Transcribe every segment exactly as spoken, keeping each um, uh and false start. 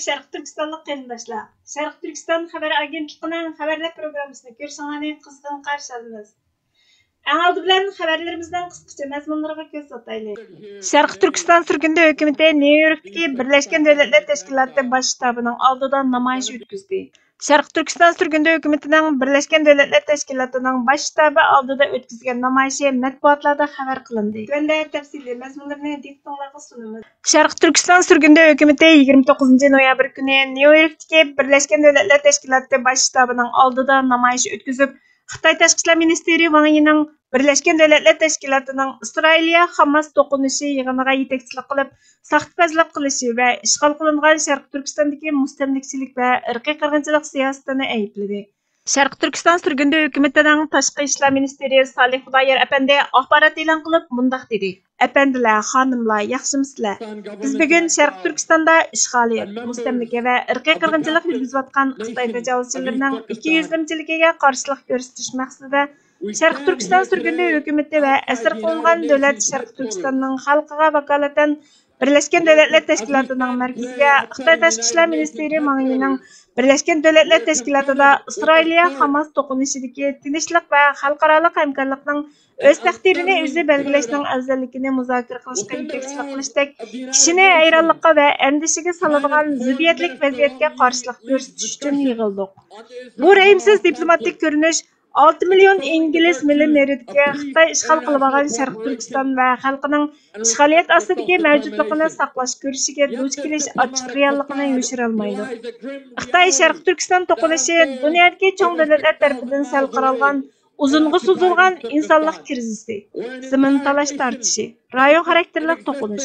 شەرقىي تۈركىستانلىق قېرىنداشلار، شەرقىي تۈركىستان خەۋەر ئاگېنتلىقىنىڭ خەۋەرلەر پروگراممىسىنى كۆرۈشۈڭلارنى قىزغىن قارشى ئالىمىز. ئەڭ ئالدى بىلەن خەۋەرلىرىمىزنىڭ قىسقىچە مەزمۇنلىرىغا كۆز تاتايلى. شەرقىي تۈركىستان سۈرگۈندە ھۆكۈمىتى نيۇ يوركتىكى بىرلەشكەن دۆلەتلەر تەشكىلاتى باش شتابىنىڭ ئالدىدا نامايىش ئۆتكۈزدى. شەرقىي تۈركىستان سۈرگۈندە ھۆكۈمىتىنىڭ بىرلەشكەن دۆلەتلەر تەشكىلاتىنىڭ باش شتابى ئالدىدا ئۆتكۈزگەن نامايىشى مەتبۇئاتلاردا خەۋەر قىلىندى. تۆۋەندە تەپسىلىي مەزمۇنلىرىنى دىققىتىڭلارغا سۇنىمىز. شەرقىي تۈركىستان سۈرگۈندە ھۆكۈمىتى يىگىرمە توققۇزىنچى نويابىر كۈنى نيۇ يوركتىكى بىرلەشكەن دۆلەتلەر تەشكىلاتى باش شتابىنىڭ ئالدىدا نامايىش ئۆتكۈزۈپ، خىتاي تاشقى ئىشلار مىنىستىرى ۋاڭ يىنىڭ بىرلەشكەن دۆلەتلەر تەشكىلاتىنىڭ ئىسرائىلىيە خاماس توقۇنۇشى يىغىنىغا يېتەكچىلىك قىلىپ، ساختىپەزلىك قىلىشى ۋە ئىشغال قىلىنغان شەرقىي تۈركىستاندىكى مۇستەملىكىچىلىك ۋە ئىرقىي قىرغىنچىلىق سىياسىتىنى ئەيىبلىدى. شەرقىي تۈركىستان سۈرگۈندە ھۆكۈمىتىنىڭ تاشقى ئىشلار مىنىستىرى سالىھ خۇدايار ئەپەندى ئاخبارات ئېلان قىلىپ مۇنداق دېدى: ئەپەندىلەر، خانىملار، ياخشىمۇسىلەر؟ بىز بۈگۈن شەرقىي تۈركىستاندا ئىشغالىيەت، مۇستەملىكە ۋە ئىرقىي قىرغىنچىلىق يۈرگۈزۈۋاتقان خىتاي تاجاۋۇزچىلىرىنىڭ ئىككى يۈزلىمىچىلىكىگە قارشىلىق كۆرسىتىش مەقسىتىدە شەرقىي تۈركىستان سۈرگۈندە ھۆكۈمىتى ۋە ئەسىر قىلىنغان دۆلەت شەرقىي تۈركىستاننىڭ خەلقىگە ۋاكالىتەن بىرلەشكەن دۆلەتلەر تەشكىلاتىنىڭ مەركىزىگە خىتاي تاشقى ئىشلار مىنىستىرى ماڭ يىنىڭ بىرلەشكەن دۆلەتلەر تەشكىلاتىدا ئىسرائىلىيە خاماس توقۇنۇشىدىكى تىنچلىق ۋە خەلقئارالىق ھەمكارلىقنىڭ ئۆز تەقدىرىنى ئۆزى بەلگىلەشنىڭ ئەۋزەللىكىنى مۇزاكىرە قىلىشقا يېتەكچىلىك قىلىشتەك كىشىنى ھەيرانلىققا ۋە ئەندىشىگە سالىدىغان زىددىيەتلىك ۋەزىيەتكە قارشىلىق كۆرسىتىش ئۈچۈن يىغىلدۇق. بۇ رەھىمسىز دىپلوماتىك كۆرۈنۈش ئالتە مىليون ئىنگلىز مىليونېرىدىكى خىتاي ئىشغال قىلىۋالغان شەرقىي تۈركىستان ۋە خەلقىنىڭ ئىشغالىيەت ئاستىدىكى مەۋجۇتلۇقىنى ساقلاش كۈرىشىگە دۇچ كېلىش ئاچچىق رېئاللىقىنى يوشۇرالمايدۇ. خىتاي شەرقىي تۈركىستان توقۇنۇشى دۇنيادىكى چوڭ دۆلەتلەر تەرىپىدىن سەل قارالغان ئۇزۇنغا سوزۇلغان ئىنسانلىق كىرىزىسى، زېمىن تالاش تارتىشى، رايون خاراكتېرلىك توقۇنۇش،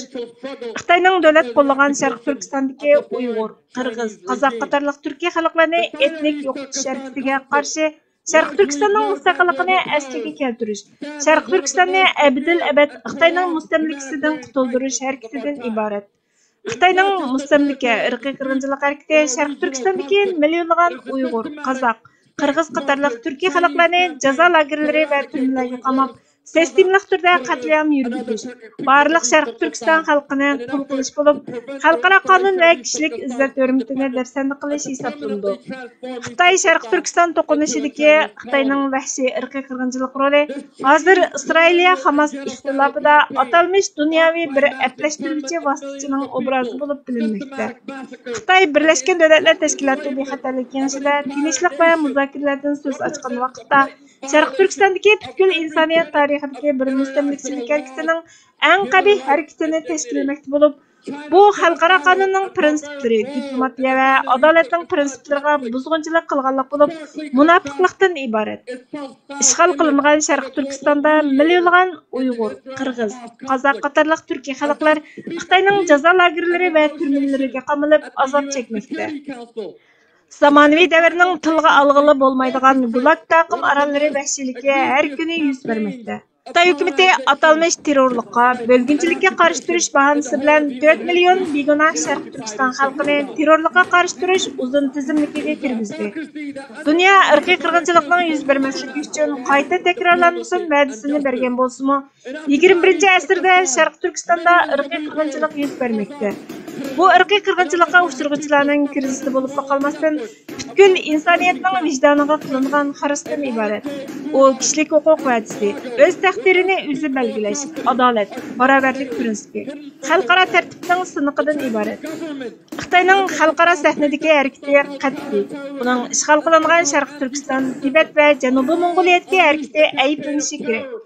خىتاينىڭ دۆلەت قوللىغان شەرقىي تۈركىستاندىكى ئۇيغۇر، قىرغىز، قازاق قاتارلىق تۈركىي خەلقلەرنى ئېتنىك يوقىتىش ھەرىكىتىگە قارشى شەرقىي تۈركىستاننىڭ مۇستەقىللىقىنى ئەسلىگە كەلتۈرۈش، شەرقىي تۈركىستاننى ئەبەدىل ئەبەد خىتاينىڭ مۇستەملىكىسىدىن قۇتۇلدۇرۇش ھەرىكىتىدىن ئىبارەت. خىتاينىڭ مۇستەملىكە، ئىرقىي قىرغىنچىلىق ھەرىكىتى شەرقىي تۈركىستاندىكى مىليونلىغان ئۇيغۇر، قازاق، قىرغىز قاتارلىق تۈركىي خەلقلەرنى جازا لاگېرلىرى ۋە تۈرمىلەرگە قاماپ، سىستېمىلىق تۈردە قەتلىئام يۈرگۈزۈش، بارلىق شەرقىي تۈركىستان خەلقىنى قۇل قىلىش بولۇپ، خەلقئارا قانۇن ۋە كىشىلىك ئىززەت ھۆرمىتىنى دەپسەندە قىلىش ھېسابلىنىدۇ. خىتاي شەرقىي تۈركىستان توقۇنۇشىدىكى خىتاينىڭ ۋەھشىي ئىرقىي قىرغىنچىلىق رولى ھازىر ئىسرائىلىيە خاماس ئىختىلاپىدا ئاتالمىش دۇنياۋى بىر ئەپلەشتۈرگۈچى ۋاسىتىچىنىڭ ئوبرازى بولۇپ بىلىنمەكتە. خىتاي بىرلەشكەن دۆلەتلەر تەشكىلاتى بىخەتەرلىك كېڭىشىدە تىنچلىق ۋە مۇزاكىرىلەردىن سۆز ئاچقان ۋاقىتتا، شەرقىي تۈركىستاندىكى پۈتكۈل ئىنسانىيەت تارىخىدىكى بىر مۇستەملىكىچىلىك ھەرىكىتىنىڭ ئەڭ قەبىھ ھەرىكىتىنى تەشكىللىمەكتە بولۇپ، بۇ خەلقئارا قانۇننىڭ پىرىنسىپلىرى، دىپلوماتىيە ۋە ئادالەتنىڭ پىرىنسىپلىرىغا بۇزغۇنچىلىق قىلغانلىق بولۇپ، مۇناپىقلىقتىن ئىبارەت. ئىشغال قىلىنغان شەرقىي تۈركىستاندا مىليونلىغان ئۇيغۇر، قىرغىز، قازاق قاتارلىق تۈركىي خەلقلەر خىتاينىڭ جازا لاگېرلىرى ۋە تۈرمىلىرىگە قامىلىپ ئازاب چەكمەكتە. زامانىۋى دەۋرنىڭ تىلغا ئالغىلى بولمايدىغان گۇلاگ تاقىم ئاراللىرى ۋەھشىيلىكى ھەر كۈنى يۈز بەرمەكتە. خىتاي ھۆكۈمىتى ئاتالمىش تېررورلۇققا، بۆلگۈنچىلىككە قارشى تۇرۇش باھانىسى بىلەن تۆت مىليون بىگۇناھ شەرقىي تۈركىستان خەلقىنى تېررورلۇققا قارشى تۇرۇش ئۇزۇن تىزىملىكىگە كىرگۈزدى. دۇنيا ئىرقىي قىرغىنچىلىقنىڭ يۈز بەرمەسلىكى ئۈچۈن قايتا تەكرارلانمىسۇن ۋەدىسىنى بەرگەن بولسىمۇ، يىگىرمە بىرىنچى ئەسىردە شەرقىي تۈركىستاندا ئىرقىي قىرغىنچىلىق يۈز بەرمەكتە. بۇ ئىرقىي قىرغىنچىلىققا ئۇچرىغۇچىلارنىڭ كىرىزىسى بولۇپلا قالماستىن، پۈتكۈل ئىنسانىيەتنىڭ ۋىجدانىغا قىلىنغان خارىستىن ئىبارەت. ئۇ كىشىلىك ھوقۇق ۋەدىسى، ئۆز تەقدىرىنى ئۆزى بەلگىلەش، ئادالەت، باراۋەرلىك پىرىنسىپى، خەلقئارا تەرتىپنىڭ سىنىقىدىن ئىبارەت. خىتاينىڭ خەلقئارا سەھنىدىكى ھەرىكىتى قەتئىي. ئۇنىڭ ئىشغال قىلىنغان شەرقىي تۈركىستان، تىبەت ۋە جەنۇبىي موڭغۇلىيەدىكى ھەرىكىتى ئەيىبلىنىشى كېرەك.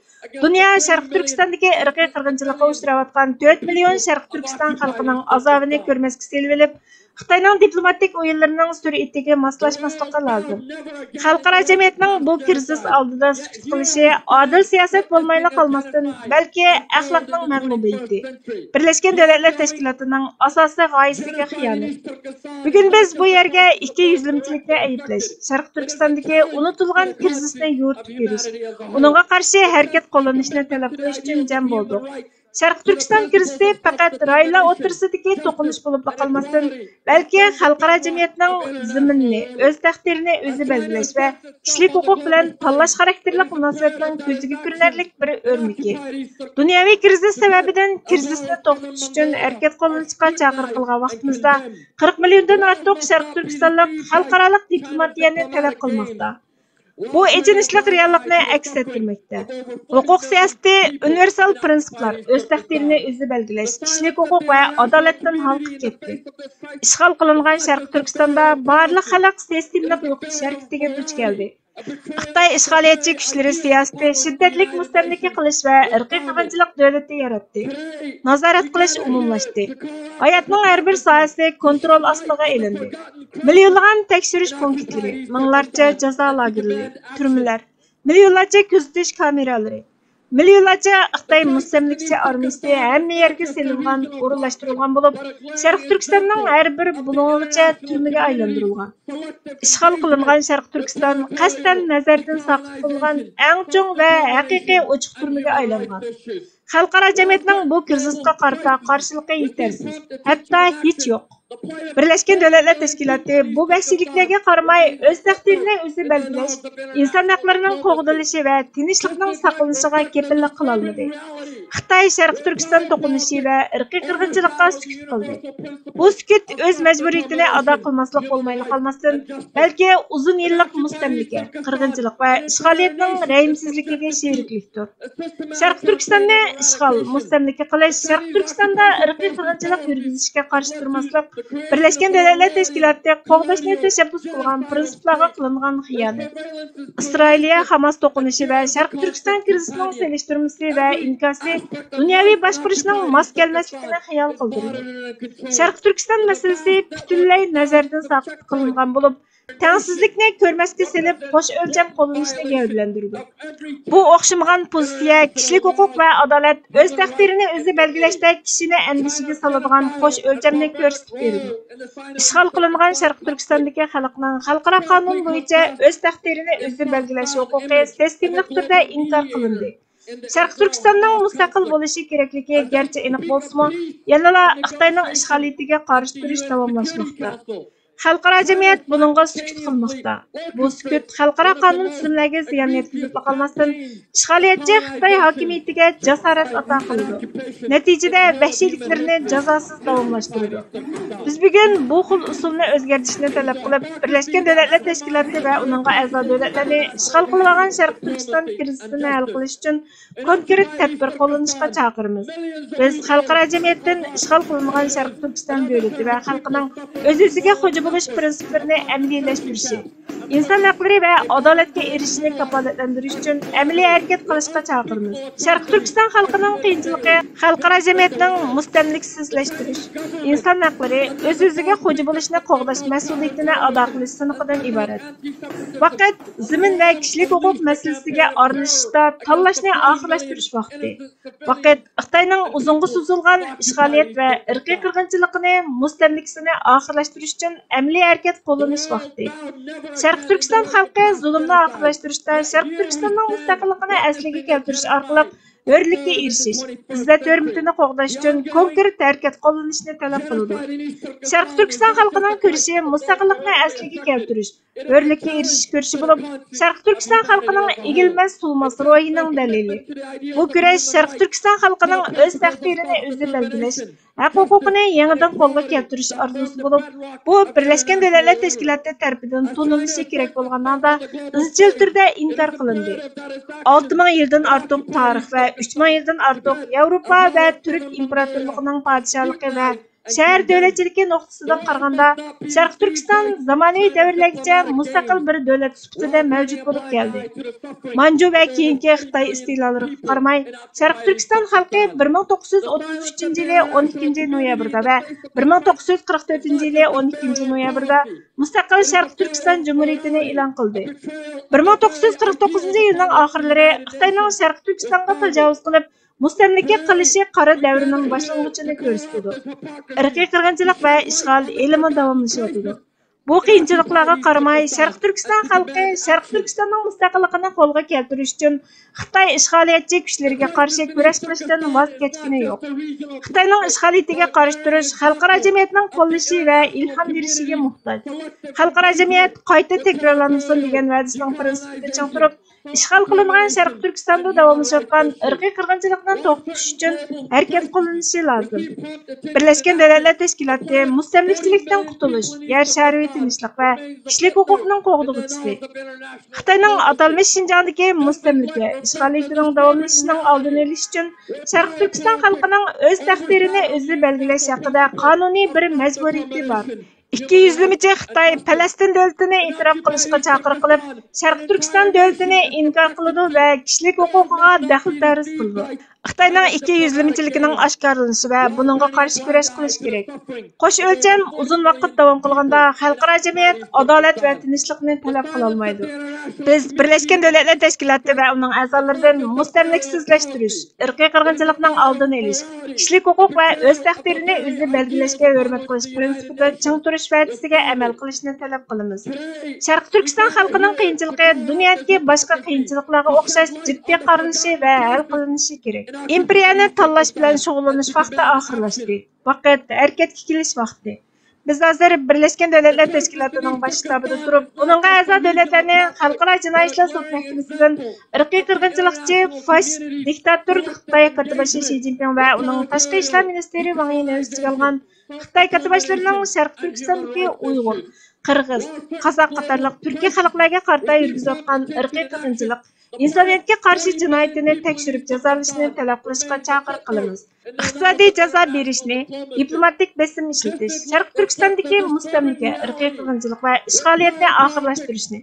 دۇنيا شەرقىي تۈركىستاندىكى ئىرقىي قىرغىنچىلىققا ئۇچراۋاتقان تۆت مىليون شەرقىي تۈركىستان خەلقىنىڭ ئازابىنى كۆرمەسكە سېلىۋېلىپ، خىتاينىڭ دىپلوماتىك ئويۇنلىرىنىڭ سۈرئىتىگە ماسلاشماسلىقى لازىم. خەلقئارا جەمئىيەتنىڭ بۇ كىرىزىس ئالدىدا سۈكۈت قىلىشى ئادىل سىياسەت بولمايلا قالماستىن، بەلكى ئەخلاقنىڭ مەغلۇبىيىتى، بىرلەشكەن دۆلەتلەر تەشكىلاتىنىڭ ئاساسىي غايىسىگە خىيانەت. بۈگۈن بىز بۇ يەرگە ئىككى يۈزلىمىچىلىكنى ئەيىبلەش، شەرقىي تۈركىستاندىكى ئۇنتۇلغان كىرىزىسنى يورۇتۇپ بېرىش، ئۇنىڭغا قارشى ھەرىكەت قوللىنىشنى تەلەپ قىلىش ئۈچۈن جەم بولدۇق. شەرقىي تۈركىستان كىرىزىسى پەقەت رايونلار ئوتتۇرىسىدىكى توقۇنۇش بولۇپلا قالماستىن، بەلكى خەلقئارا جەمئىيەتنىڭ زېمىننى، ئۆز تەقدىرىنى ئۆزى بەلگىلەش ۋە كىشىلىك ھوقۇق بىلەن تاللاش خاراكتېرلىك مۇناسىۋەتنىڭ كۆزگە كۆرۈنەرلىك بىر ئۆرنىكى. دۇنياۋى كىرىزىس سەۋەبىدىن كىرىزىسنى توختىتىش ئۈچۈن ھەرىكەت قوللىنىشقا چاقىرىق قىلغان ۋاقتىمىزدا، قىرىق مىليوندىن ئارتۇق شەرقىي تۈركىستانلىق خەلقئارالىق دىپلوماتىيەنى تەلەپ قىلماقتا. بۇ ئېچىنىشلىق رېئاللىقنى ئەكس ئەتتۈرمەكتە. ھوقۇق سىياسىتى ئۇنىۋېرسال پىرىنسىپلار، ئۆز تەقدىرىنى ئۆزى بەلگىلەش، كىشىلىك ھوقۇق ۋە ئادالەتتىن ھالقىپ كەتتى. ئىشغال قىلىنغان شەرقىي تۈركىستاندا بارلىق خەلق سىستېمىلىق يوقىتىش ھەرىكىتىگە دۇچ كەلدى. خىتاي ئىشغالىيەتچى كۈچلىرى سىياسىتى شىددەتلىك مۇستەملىكە قىلىش ۋە ئىرقىي قىرغىنچىلىق دۆلىتى ياراتتى. نازارەت قىلىش ئومۇملاشتى. ھاياتنىڭ ھەر بىر ساھەسى كونترول ئاستىغا ئېلىندى. مىليونلىغان تەكشۈرۈش پونكىتلىرى، مىڭلارچە جازا لاگېرلىرى، تۈرمىلەر، مىليونلارچە كۆزىتىش كامېرالىرى، مىليونلارچە خىتاي مۇستەملىكىچى ئارمىيىسى ھەممە يەرگە سېلىنغان، ئورۇنلاشتۇرۇلغان بولۇپ، شەرقىي تۈركىستاننىڭ ھەر بىر بۇلۇڭىغىچە تۈرمىگە ئايلاندۇرۇلغان. ئىشغال قىلىنغان شەرقىي تۈركىستان قەستەن نەزەردىن ساقىت قىلىنغان ئەڭ چوڭ ۋە ھەقىقىي ئوچۇق تۈرمىگە ئايلانغان. خەلقئارا جەمئىيەتنىڭ بۇ كىرىزىسقا قارىتا قارشىلىقى يېتەرسىز، ھەتتا ھېچ يوق. بىرلەشكەن دۆلەتلەر تەشكىلاتى بۇ ۋەھشىيلىكلەرگە قارىماي، ئۆز تەقدىرىنى ئۆزى بەلگىلەش، ئىنسان ھەقلىرىنىڭ قوغدىلىشى ۋە تىنچلىقنىڭ ساقلىنىشىغا كېپىللىك قىلالمىدى. خىتاي شەرقىي تۈركىستان توقۇنۇشى ۋە ئىرقىي قىرغىنچىلىققا سۈكۈت قىلدى. بۇ سۈكۈت ئۆز مەجبۇرىيىتىنى ئادا قىلماسلىق بولمايلا قالماستىن، بەلكى ئۇزۇن يىللىق مۇستەملىكە، قىرغىنچىلىق ۋە ئىشغالىيەتنىڭ رەھىمسىزلىكىگە شېرىكلىكتۇر. شەرقىي تۈركىستاننى ئىشغال، مۇستەملىكە قىلىش، شەرقىي تۈركىستاندا ئىرقىي قىرغىنچىلىق يۈرگۈزۈشكە قارشى تۇرماسلىق، بىرلەشكەن دۆلەتلەر تەشكىلاتى قوغداشنى تەشەببۇس قىلغان پىرىنسىپلارغا قىلىنغان خىيانەت. ئىسرائىلىيە-خاماس توقۇنۇشى ۋە شەرقىي تۈركىستان كىرىزىسىنىڭ سېلىشتۇرمىسى ۋە ئىنكاسى دۇنياۋى باشقۇرۇشنىڭ ماس كەلمەسلىكىنى خىيال قىلدۇردى. شەرقىي تۈركىستان مەسىلىسى پۈتۈنلەي نەزەردىن ساقىت قىلىنغان بولۇپ، تەڭسىزلىكنى كۆرمەسكە سېلىپ، قوش ئۆلچەم قوللىنىشنى گەۋدىلەندۈرىدۇ. بۇ ئوخشىمىغان پوزىتسىيە كىشىلىك ھوقۇق ۋە ئادالەت، ئۆز تەقدىرىنى ئۆزى بەلگىلەشتە كىشىنى ئەندىشىگە سالىدىغان قوش ئۆلچەمنى كۆرسىتىپ بېرىدۇ. ئىشغال قىلىنغان شەرقىي تۈركىستاندىكى خەلقنىڭ خەلقئارا قانۇن بويىچە ئۆز تەقدىرىنى ئۆزى بەلگىلەش ھوقۇقى سىستېمىلىق تۈردە ئىنكار قىلىندى. شەرقىي تۈركىستاننىڭ مۇستەقىل بولۇشى كېرەكلىكى گەرچە ئېنىق بولسىمۇ، يەنىلا خىتاينىڭ ئىشغالىيىتىگە قارشى تۇرۇش داۋاملاشماقتا. خەلقئارا جەمئىيەت بۇنىڭغا سۈكۈت قىلماقتا. بۇ سۈكۈت خەلقئارا قانۇن تۈزۈملەرگە زىيان يەتكۈزۈپلا قالماستىن، ئىشغالىيەتچى خىتاي ھاكىمىيىتىگە جاسارەت ئاتا قىلىدۇ. نەتىجىدە ۋەھشىيلىكلىرىنى جازاسىز داۋاملاشتۇرىدۇ. بىز بۈگۈن بۇ خىل ئۇسۇلنى ئۆزگەرتىشنى تەلەپ قىلىپ، بىرلەشكەن دۆلەتلەر تەشكىلاتى ۋە ئۇنىڭغا ئەزا دۆلەتلەرنى ئىشغال قىلىۋالغان شەرقىي تۈركىستان كىرىزىسىنى ھەل قىلىش ئۈچۈن كونكرېت تەدبىر قوللىنىشقا چاقىرىمىز. بىز خەلقئارا جەمئىيەتتىن ئىشغال قىلىنغان شەرقىي تۈركىستان دۆلىتى ۋە خەلقىنىڭ ئۆز-ئۆزىگە خوجا بولۇش پىرىنسىپلىرىنى ئەمەلىيلەشتۈرۈشى، ئىنسان ھەقلىرى ۋە ئادالەتكە ئېرىشىشنى كاپالەتلەندۈرۈش ئۈچۈن ئەمەلىي ھەرىكەت قىلىشقا چاقىرىمىز. شەرقىي تۈركىستان خەلقىنىڭ قىيىنچىلىقى خەلقئارا جەمئىيەتنىڭ مۇستەملىكىسىزلەشتۈرۈش، ئىنسان ھەقلىرى، ئۆز-ئۆزىگە خوجا بولۇشنى قوغداش مەسئۇلىيىتىنى ئادا قىلىش سىنىقىدىن ئىبارەت. ۋاقىت، زېمىن ۋە كىشىلىك ھوقۇق مەسىلىسىگە ئارىلىشىشتا تاللاشنى ئاخىرلاشتۇرۇش ۋاقتى. ۋاقىت، خىتاينىڭ ئۇزۇنغا سوزۇلغان ئىشغالىيەت ۋە ئىرقىي قىرغىنچىلىقىنى، مۇستەملىكىسىنى ئاخىرلاشتۇرۇش ئۈچۈن ئەمەلىي ھەرىكەت قوللىنىش ۋاقتى. شەرقىي تۈركىستان خەلقى زۇلۇمنى ئاخىرلاشتۇرۇشتا، شەرقىي تۈركىستاننىڭ مۇستەقىللىقىنى ئەسلىگە كەلتۈرۈش ئارقىلىق ھۆرلۈككە ئېرىشىش، ئىززەت-ھۆرمىتىنى قوغداش ئۈچۈن كونكرېت ھەرىكەت قوللىنىشنى تەلەپ قىلىدۇ. شەرقىي تۈركىستان خەلقىنىڭ كۈرىشى مۇستەقىللىقنى ئەسلىگە كەلتۈرۈش، ھۆرلۈككە ئېرىشىش كۈرىشى بولۇپ، شەرقىي تۈركىستان خەلقىنىڭ ئېگىلمەس، سۇنماس روھىنىڭ دەلىلى. بۇ كۈرەش شەرقىي تۈركىستان خەلقىنىڭ ئۆز تەقدىرىنى ئۆزى بەلگىلەش ھەق-ھوقۇقىنى يېڭىدىن قولغا كەلتۈرۈش ئارزۇسى بولۇپ، بۇ بىرلەشكەن دۆلەتلەر تەشكىلاتى تەرىپىدىن تونۇلۇشى كېرەك بولغان ھالدا ئىزچىل تۈردە ئىنكار قىلىندى. ئالتە مىڭ يىلدىن ئارتۇق تارىخ ۋە ئۈچ مىڭ يىلدىن ئارتۇق ياۋروپا ۋە تۈرك ئىمپېراتورلۇقىنىڭ پادىشاھلىقى ۋە شەھەر دۆلەتچىلىكى نۇقتىسىدىن قارىغاندا، شەرقىي تۈركىستان زامانىۋى دەۋرلەرگىچە مۇستەقىل بىر دۆلەت سۈپىتىدە مەۋجۇت بولۇپ كەلدى. مانجۇ ۋە كېيىنكى خىتاي ئىستىلالىرىغا قارىماي، شەرقىي تۈركىستان خەلقى بىر مىڭ توققۇز يۈز ئوتتۇز ئۈچىنچى يىلى ئون ئىككىنچى نويابىردا ۋە بىر مىڭ توققۇز يۈز قىرىق تۆتىنچى يىلى ئون ئىككىنچى نويابىردا مۇستەقىل شەرقىي تۈركىستان جۇمھۇرىيىتىنى ئېلان قىلدى. بىر مىڭ توققۇز يۈز قىرىق توققۇزىنچى يىلنىڭ ئاخىرلىرى خىتاينىڭ شەرقىي تۈركىستانغا تاجاۋۇز قىلىپ، مۇستەملىكە قىلىشى قارا دەۋرنىڭ باشلانغۇچىنى كۆرسىتىدۇ. ئىرقىي قىرغىنچىلىق ۋە ئىشغال ھېلىمۇ داۋاملىشىۋاتىدۇ. بۇ قىيىنچىلىقلارغا قارىماي، شەرقىي تۈركىستان خەلقى شەرقىي تۈركىستاننىڭ مۇستەقىللىقىنى قولغا كەلتۈرۈش ئۈچۈن خىتاي ئىشغالىيەتچى كۈچلىرىگە قارشى كۈرەش قىلىشتىن ۋاز كەچكىنى يوق. خىتاينىڭ ئىشغالىيىتىگە قارشى تۇرۇش خەلقئارا جەمئىيەتنىڭ قوللىشى ۋە ئىلھام بېرىشىگە موھتاج. خەلقئارا جەمئىيەت قايتا تەكرارلانمىسۇن دېگەن ۋەدىسىنىڭ پىرىنسىپىدا چىڭ تۇرۇپ، ئىشغال قىلىنغان شەرقىي تۈركىستاندا داۋاملىشىۋاتقان ئىرقىي قىرغىنچىلىقنى توختىتىش ئۈچۈن ھەرىكەت قوللىنىشى لازىم. بىرلەشكەن دۆلەتلەر تەشكىلاتى مۇستەملىكىچىلىكتىن قۇتۇلۇش، يەر شارى تىنچلىق ۋە كىشىلىك ھوقۇقنىڭ قوغدىغۇچىسى. خىتاينىڭ ئاتالمىش شىنجاڭدىكى مۇستەملىكە ئىشغالىيىتىنىڭ داۋاملىشىشىنىڭ ئالدىنى ئېلىش ئۈچۈن شەرقىي تۈركىستان خەلقىنىڭ ئۆز تەقدىرىنى ئۆزى بەلگىلەش ھەققىدە قانۇنىي بىر مەجبۇرىيىتى بار. ئىككى يۈزلىمىچى خىتاي پەلەستىن دۆلىتىنى ئېتىراپ قىلىشقا چاقىرىق قىلىپ، شەرقىي تۈركىستان دۆلىتىنى ئىنكار قىلىدۇ ۋە كىشىلىك ھوقۇقىغا دەخلى تەرۇز قىلىدۇ. خىتاينىڭ ئىككى يۈزلىمىچىلىكىنىڭ ئاشكارىلىنىشى ۋە بۇنىڭغا قارشى كۈرەش قىلىش كېرەك. قوش ئۆلچەم ئۇزۇن ۋاقىت داۋام قىلغاندا، خەلقئارا جەمئىيەت ئادالەت ۋە تىنچلىقنى تەلەپ قىلالمايدۇ. بىز بىرلەشكەن دۆلەتلەر تەشكىلاتى ۋە ئۇنىڭ ئەزالىرىدىن مۇستەملىكىسىزلەشتۈرۈش، ئىرقىي قىرغىنچىلىقنىڭ ئالدىنى ئېلىش، كىشىلىك ھوقۇق ۋە ئۆز تەقدىرىنى ئۆزى بەلگىلەشكە ھۆرمەت قىلىش پىرىنسىپىدا چىڭ تۇرۇش ۋەدىسىگە ئەمەل قىلىشنى تەلەپ قىلىمىز. شەرقىي تۈركىستان خەلقىنىڭ قىيىنچىلىقى دۇنيادىكى باشقا قىيىنچىلىقلارغا ئوخشاش جىددىي قارىلىشى ۋە ھەل قىلىنىشى كېرەك. ئىمپېرىيەنى تاللاش بىلەن شۇغۇللىنىش ۋاقتى ئاخىرلاشتى. ۋاقىت ھەرىكەتكە كېلىش ۋاقتى. بىز ھازىر بىرلەشكەن دۆلەتلەر تەشكىلاتىنىڭ باش شتابىدا تۇرۇپ، ئۇنىڭغا ئەزا دۆلەتلەرنى خەلقئارا جىنايى ئىشلار سوت مەھكىمىسىدىن ئىرقىي قىرغىنچىلىقچى، فاشىست، دىكتاتور خىتاي كاتتىباشى شى جىنپىڭ ۋە ئۇنىڭ تاشقى ئىشلار مىنىستىرى ۋاڭ يىنى ئۆز ئىچىگە ئالغان خىتاي كاتتىباشلىرىنىڭ شەرقىي تۈركىستاندىكى ئۇيغۇر، قىرغىز، قازاق قاتارلىق تۈركىي خەلقلەرگە قارىتا يۈرگۈزۈۋاتقان ئىرقىي قىرغىنچىلىق، ئىنسانىيەتكە قارشى جىنايىتىنى تەكشۈرۈپ جازالىشىنى تەلەپ قىلىشقا چاقىرىق قىلىمىز. ئىقتىسادىي جازا بېرىشنى، دىپلوماتىك بېسىم ئىشلىتىش، شەرقىي تۈركىستاندىكى مۇستەملىكە ئىرقىي قىرغىنچىلىق ۋە ئىشغالىيەتنى ئاخىرلاشتۇرۇشنى،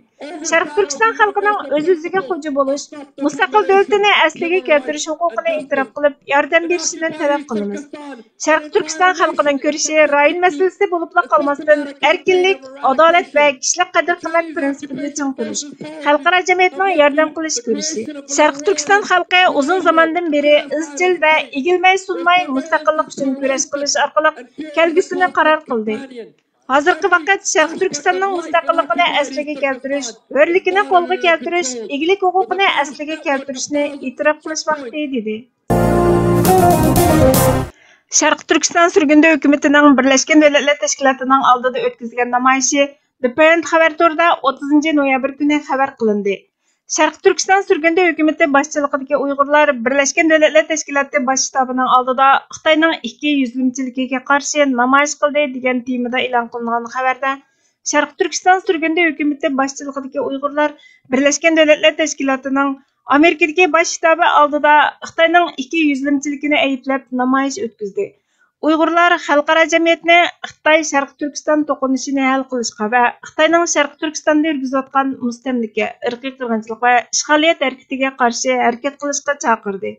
شەرقىي تۈركىستان خەلقىنىڭ ئۆز-ئۆزىگە خوجا بولۇش، مۇستەقىل دۆلىتىنى ئەسلىگە كەلتۈرۈش ھوقۇقىنى ئېتىراپ قىلىپ، ياردەم بېرىشىنى تەلەپ قىلىمىز. شەرقىي تۈركىستان خەلقىنىڭ كۈرىشى رايون مەسىلىسى بولۇپلا قالماستىن، ئەركىنلىك، ئادالەت ۋە كىشىلىك قەدىر-قىممەت پىرىنسىپىدا چىڭ تۇرۇش، خەلقئارا جەمئىيەتنىڭ ياردەم قىلىش كۈرىشى. شەرقىي تۈركىستان خەلقى ئۇزۇن زاماندىن بېرى ئىزچىل ۋە ئېگىلمەي-سۇنماي مۇستەقىللىق ئۈچۈن كۈرەش قىلىش ئارقىلىق كەلگۈسىنى قارار قىلدى. ھازىرقى ۋاقىت شەرقىي تۈركىستاننىڭ مۇستەقىللىقىنى ئەسلىگە كەلتۈرۈش، ھۆرلۈكىنى قولغا كەلتۈرۈش، ئىگىلىك ھوقۇقىنى ئەسلىگە كەلتۈرۈشنى ئېتىراپ قىلىش ۋاقتى، دېدى. شەرقىي تۈركىستان سۈرگۈندە ھۆكۈمىتىنىڭ بىرلەشكەن دۆلەتلەر تەشكىلاتىنىڭ ئالدىدا ئۆتكۈزگەن نامايىشى The Parent خەۋەر تورىدا ئوتتۇزىنچى نويابىر كۈنى خەۋەر قىلىندى. شەرقىي تۈركىستان سۈرگۈندە ھۆكۈمىتى باشچىلىقىدىكى ئۇيغۇرلار بىرلەشكەن دۆلەتلەر تەشكىلاتى باش شتابىنىڭ ئالدىدا خىتاينىڭ ئىككى يۈزلىمىچىلىكىگە قارشى نامايىش قىلدى، دېگەن تېمىدا ئېلان قىلىنغان خەۋەردە، شەرقىي تۈركىستان سۈرگۈندە ھۆكۈمىتى باشچىلىقىدىكى ئۇيغۇرلار بىرلەشكەن دۆلەتلەر تەشكىلاتىنىڭ ئامېرىكىدىكى باش شتابى ئالدىدا خىتاينىڭ ئىككى يۈزلىمىچىلىكىنى ئەيىبلەپ نامايىش ئۆتكۈزدى. ئۇيغۇرلار خەلقئارا جەمئىيەتنى خىتاي شەرقىي تۈركىستان توقۇنۇشىنى ھەل قىلىشقا ۋە خىتاينىڭ شەرقىي تۈركىستاندا يۈرگۈزۈۋاتقان مۇستەملىكە، ئىرقىي قىرغىنچىلىق ۋە ئىشغالىيەت ھەرىكىتىگە قارشى ھەرىكەت قىلىشقا چاقىردى.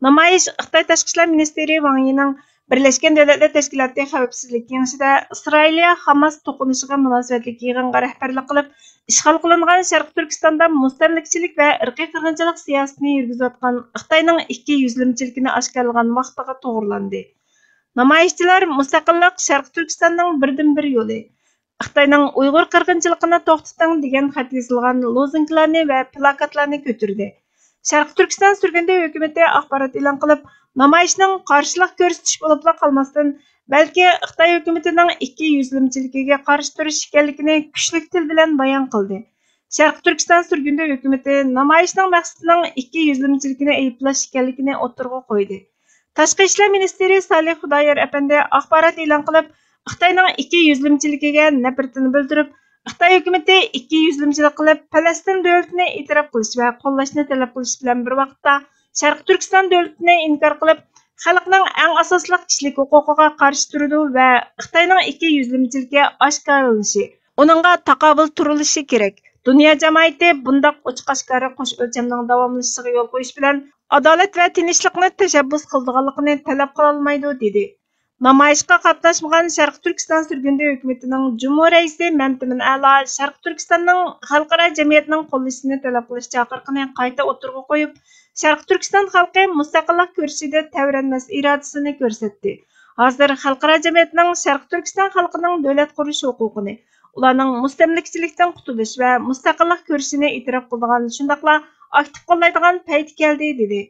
نامايىش خىتاي تاشقى ئىشلار مىنىستىرى ۋاڭ يىنىڭ بىرلەشكەن دۆلەتلەر تەشكىلاتى خەۋپسىزلىك كېڭىشىدە ئىسرائىلىيە-خاماس توقۇنۇشىغا مۇناسىۋەتلىك يىغىنغا رەھبەرلىك قىلىپ، ئىشغال قىلىنغان شەرقىي تۈركىستاندا مۇستەملىكىچىلىك ۋە ئىرقىي قىرغىنچىلىق سىياسىتىنى يۈرگۈزۈۋاتقان خىتاينىڭ ئىككى يۈزلىمىچىلىكىنى ئاشكارىلىغان ۋاقتىغا توغرىلاندى. نامايىشچىلار مۇستەقىللىق شەرقىي تۈركىستاننىڭ بىردىنبىر يولى، خىتاينىڭ ئۇيغۇر قىرغىنچىلىقىنى توختىتىڭ دېگەن خەت يېزىلغان لوزۇنكىلارنى ۋە پىلاكاتلارنى كۆتۈردى. شەرقىي تۈركىستان سۈرگۈندە ھۆكۈمىتى ئاخبارات ئېلان قىلىپ، نامايىشنىڭ قارشىلىق كۆرسىتىش بولۇپلا قالماستىن، بەلكى خىتاي ھۆكۈمىتىنىڭ ئىككى يۈزلىمىچىلىكىگە قارشى تۇرۇش ئىكەنلىكىنى كۈچلۈك تىل بىلەن بايان قىلدى. شەرقىي تۈركىستان سۈرگۈندە ھۆكۈمىتى نامايىشنىڭ مەقسىتىنىڭ ئىككى يۈزلىمىچىلىكىنى ئەيىبلەش ئىكەنلىكىنى ئوتتۇرىغا قويدى. تاشقى ئىشلار مىنىستىرى سالىھ خۇدايار ئەپەندى ئاخبارات ئېلان قىلىپ، خىتاينىڭ ئىككى يۈزلىمىچىلىكىگە نەپرىتىنى بىلدۈرۈپ، خىتاي ھۆكۈمىتى ئىككى يۈزلىمىچىلىك قىلىپ، پەلەستىن دۆلىتىنى ئېتىراپ قىلىش ۋە قوللاشنى تەلەپ قىلىش بىلەن بىر ۋاقىتتا، شەرقىي تۈركىستان دۆلىتىنى ئىنكار قىلىپ، خەلقنىڭ ئەڭ ئاساسلىق كىشىلىك ھوقۇقىغا قارشى تۇرىدۇ ۋە خىتاينىڭ ئىككى يۈزلىمىچىلىكى ئاشكارىلىنىشى، ئۇنىڭغا تاقابىل تۇرۇلۇشى كېرەك. دۇنيا جامائىتى بۇنداق ئوچۇق-ئاشكارا قوش ئۆلچەمنىڭ داۋاملىشىشىغا يول قويۇش بىلەن، ئادالەت ۋە تىنچلىقنى تەشەببۇس قىلىدىغانلىقىنى تەلەپ قىلالمايدۇ، دېدى. نامايىشقا قاتناشمىغان شەرقىي تۈركىستان سۈرگۈندە ھۆكۈمىتىنىڭ جۇمھۇر رەئىسى مەمتىمىن ئەلا شەرقىي تۈركىستاننىڭ خەلقئارا جەمئىيەتنىڭ قوللىشىنى تەلەپ قىلىش چاقىرىقىنى قايتا ئوتتۇرىغا قويۇپ، شەرقىي تۈركىستان خەلقى مۇستەقىللىق كۈرىشىدە تەۋرەنمەس ئىرادىسىنى كۆرسەتتى. ھازىر خەلقئارا جەمئىيەتنىڭ شەرقىي تۈركىستان خەلقىنىڭ دۆلەت قۇرۇش ھوقۇقىنى، ئۇلارنىڭ مۇستەملىكىچىلىكتىن قۇتۇلۇش ۋە مۇستەقىللىق كۈرىشىنى ئېتىراپ قىلىدىغان، شۇنداقلا ئاكتىپ قوللايدىغان پەيتى كەلدى، دېدى.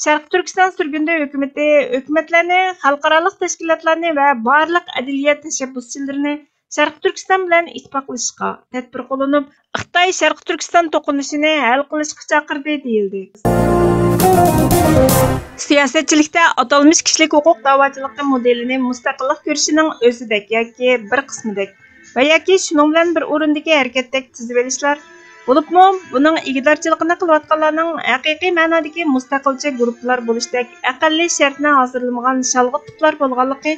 شەرقىي تۈركىستان سۈرگۈندە ھۆكۈمىتى ھۆكۈمەتلەرنى، خەلقئارالىق تەشكىلاتلارنى ۋە بارلىق ئەدلىيە تەشەببۇسچىلىرىنى شەرقىي تۈركىستان بىلەن ئىتتىپاقلىشىشقا، تەدبىر قوللىنىپ، خىتاي شەرقىي تۈركىستان توقۇنۇشىنى ھەل قىلىشقا چاقىردى، دېيىلدى. سىياسەتچىلىكتە ئاتالمىش كىشىلىك ھوقۇق داۋاچىلىقى مودېلىنى مۇستەقىللىق كۈرىشىنىڭ ئۆزىدەك ياكى بىر قىسمىدەك ۋە ياكى شۇنىڭ بىلەن بىر ئورۇندىكى ھەرىكەتتەك تىزىۋېلىشلار، بولۇپمۇ بۇنىڭ ئىگىدارچىلىقىنى قىلىۋاتقانلارنىڭ ھەقىقىي مەنادىكى مۇستەقىلچى گۇرۇپپىلار بولۇشتەك ئەقەللىي شەرتنى ھازىرلىمىغان شالغۇت پۇتلار بولغانلىقى،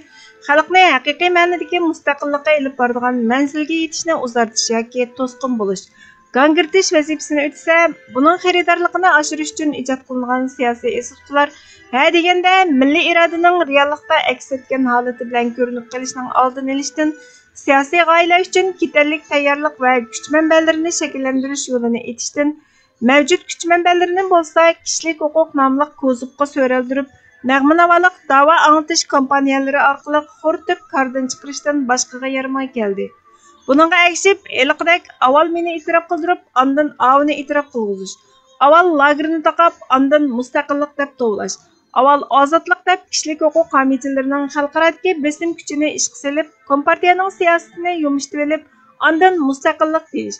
خەلقنى ھەقىقىي مەنىدىكى مۇستەقىللىققا ئېلىپ بارىدىغان مەنزىلگە يېتىشنى ئۇزارتىش ياكى توسقۇن بولۇش، گاڭگىرىتىش ۋەزىپىسىنى ئۆتىسە، بۇنىڭ خېرىدارلىقىنى ئاشۇرۇش ئۈچۈن ئىجاد قىلىنغان سىياسىي ئېسىلتىلار ھە دېگەندە مىللىي ئىرادىنىڭ رېئاللىقتا ئەكس ئەتكەن ھالىتى بىلەن كۆرۈنۈپ قېلىشىنىڭ ئالدىنى ئېلىشتىن، سىياسىي غايىلەر ئۈچۈن كېتەرلىك تەييارلىق ۋە كۈچ مەنبەلىرىنى شەكىللەندۈرۈش يولىنى ئېتىشتىن، مەۋجۇت كۈچ مەنبەلىرىنى بولسا كىشىلىك ھوقۇق ناملىق كوزۇپقا سۆرەلدۈرۈپ، نەغمە ناۋالىق داۋا ئاڭلىتىش كامپانىيەلىرى ئارقىلىق خورىتىپ كاردىن چىقىرىشتىن باشقىغا يارىماي كەلدى. بۇنىڭغا ئەگىشىپ، ھېلىقىدەك ئاۋۋال مېنى ئېتىراپ قىلدۇرۇپ، ئاندىن ئاۋۇنى ئېتىراپ قىلغۇزۇش، ئاۋۋال لاگېرنى تاقاپ، ئاندىن مۇستەقىللىق دەپ توۋلاش، ئاۋۋال ئازادلىق دەپ كىشىلىك ھوقۇق ھامىيچىلىرىنىڭ خەلقئارادىكى بېسىم كۈچىنى ئىشقا سېلىپ، كومپارتىيەنىڭ سىياسىتىنى يۇمشىتىۋېلىپ، ئاندىن مۇستەقىللىق دېيىش.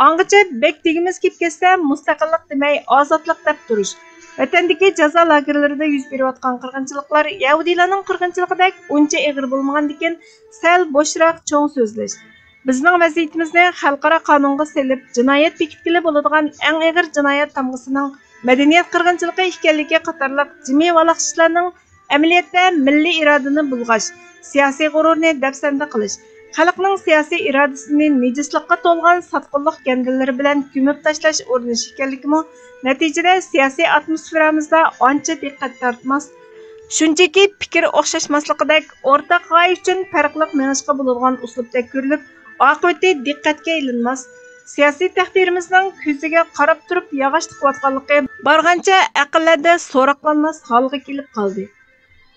ئاڭغىچە بەك دېگۈمىز كېلىپ كەتسە، مۇستەقىللىق دېمەي، ئازادلىق دەپ تۇرۇش. ۋەتەندىكى جازا لاگېرلىرىدا يۈز بېرىۋاتقان قىرغىنچىلىقلار يەھۇدىيلارنىڭ قىرغىنچىلىقىدەك ئۇنچە ئېغىر بولمىغاندىكىن، سەل بوشراق چوڭ سۆزلەش. بىزنىڭ ۋەزىيىتىمىزنى خەلقئارا قانۇنغا سېلىپ، جىنايەت بېكىتكىلى بولىدىغان ئەڭ ئېغىر جىنايەت تامغىسىنىڭ مەدەنىيەت قىرغىنچىلىقى ئىكەنلىكى قاتارلىق جىمى ۋالاقچىلارنىڭ ئەمەلىيەتتە مىللىي ئىرادىنى بۇلغاش، سىياسىي غۇرۇرنى دەپسەندە قىلىش، خەلقنىڭ سىياسىي ئىرادىسىنى نىجىسلىققا تولغان ساتقۇنلۇق گەندىلىرى بىلەن كۆمۈپ تاشلاش ئۇرۇنۇشى ئىكەنلىكىمۇ نەتىجىدە سىياسىي ئاتموسفېرامىزدا ئانچە دىققەت تارتماس. شۇنچىكى پىكىر ئوخشاشماسلىقىدەك ئورتاق غايە ئۈچۈن پەرقلىق مېڭىشقا بولىدىغان ئۇسلۇبتەك كۆرۈلۈپ، ئاقىۋىتى دىققەتكە ئېلىنماس. سىياسىي تەقدىرىمىزنىڭ كۆزىگە قاراپ تۇرۇپ ياغاچ تىقىۋاتقانلىقى بارغانچە ئەقىللەردە سوراقلانماس ھالغا كېلىپ قالدى.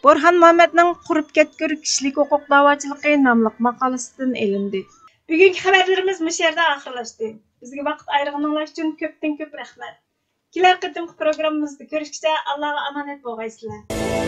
بورھان مۇھەممەدنىڭ قۇرۇپ كەتكۈر كىشىلىك ھوقۇق داۋاچىلىقى ناملىق ماقالىسىدىن ئېلىندى. بۈگۈنكى خەۋەرلىرىمىز مۇشۇ يەردە ئاخىرلاشتى. بىزگە ۋاقىت ئايرىغىنىڭلار ئۈچۈن كۆپتىن كۆپ رەھمەت. كېلەر قېتىمقى پروگراممىمىزدا كۆرۈشكىچە ئاللاغا ئامانەت بولغايسىلەر.